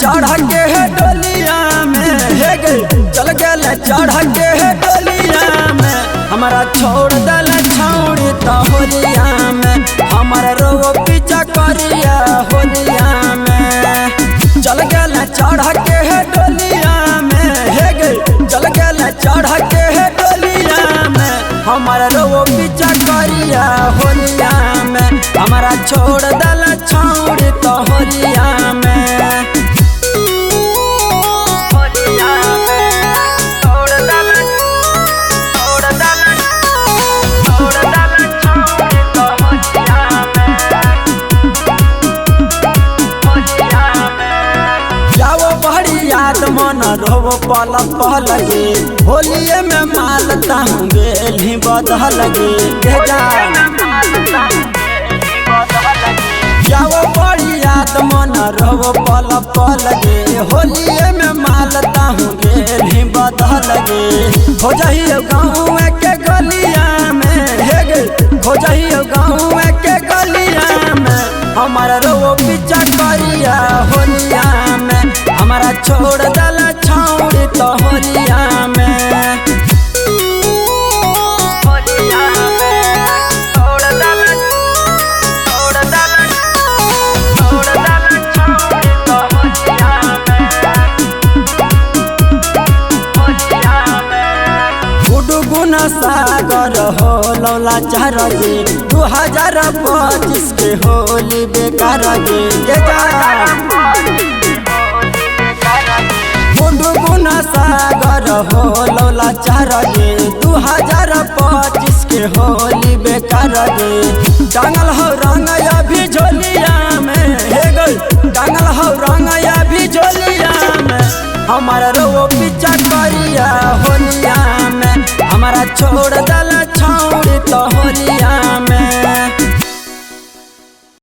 चढ़ के हे डोलिया में, हे गे चल गेल चढ़ के हे डोलिया में, हमारा छोड़ दल छौड़ी त होलिया में, हमारा रोवो पीछा करिया होलिया में। चल गेल चढ़ के हे डोलिया में, हे गे चल गेल चढ़ के हे डोलिया में, हमारा रोवो पीछा करिया होलिया में, हमारा छोड़ दल छौड़ी त होलिया में। मन रोवो पल पल गे होलिये में मालता हूँ गेली बदल गे। जाओ बड़ी याद मन रोवो पल पल गे होलिये में मालता हूँ गेली बदल गे। हो जाइयो गाँव के गलिया में, हे गे हो जाइयो गाँव के गलिया में, हमारा रोवो पीछा करिया होलिया में, हमारा छोड़ दल छौड़ी तो होलिया में। सागर हो लौला चार गे 2025 के होली बेकार गे। गुना सागर हो लौला चार गे 2025 के होली बेकार गे। टांगल हो रंग अभी झोलिया में, हे गई टांगल हो रंग अभी झोलिया में, हमारा रोवो पीछा करिया होलिया में, हमारा छोड़ दल छौड़ी तो होलिया में।